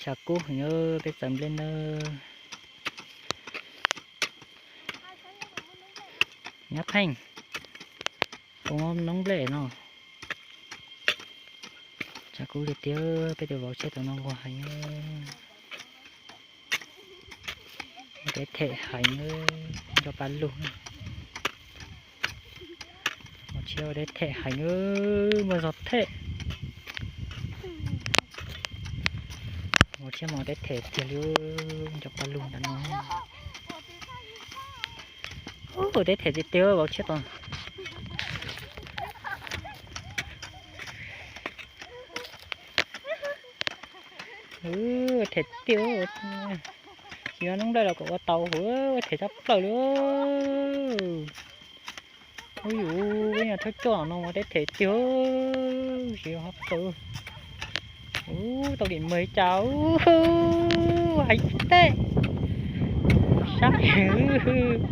Tshav kub heev, peb txawv nplej nawb. Nyab Pheej, tus noob nplej no. Tshav kub li tiag, peb tus vauv tshiab tus no nquag heev. Ua deb them heev, nco pa lug. Vauv tshiab ua deb them heev, muaj zog them. Vauv tshiab mas deb them tiag li, nco pa lug ntawm no. Ua deb them tiag tiag vauv tshiab tos. Them tiag, tsis muaj noob nplej los kom ua tau, ua them tshaj plaws li. Ub yus, peb nyuag thawj coj no mas deb them tiag, tsis hab plaws. Ub, tau dim mas li cas, ub, heev teb. Sab heev,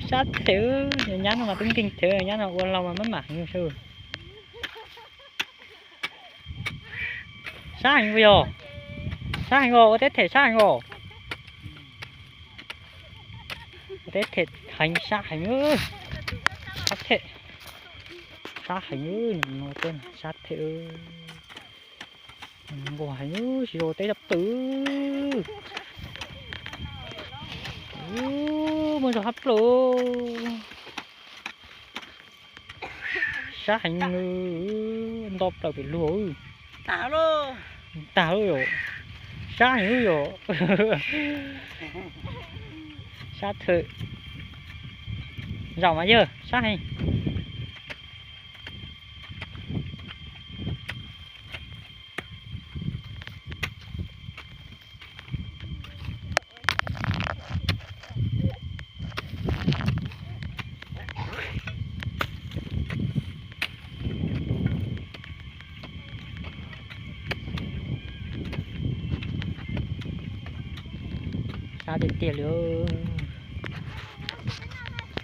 sab them, nyab no mas twb nkeeg them, nyab no ua laug mas maj mam heev sab. Sab heev yog, sab heev os, ua deb them sab heev os. Ua deb them heev, sab heev, sab them, sab heev, no sab them. Nquag heev, tsis zoo teb tshaj plaws. Muaj zog hab plaws. Sab heev, nto plaws pem luag. Tag lawm yom. Sab heev yom. Sab them. Zaum mas yawg, sab heev. Sab tiag tiag li.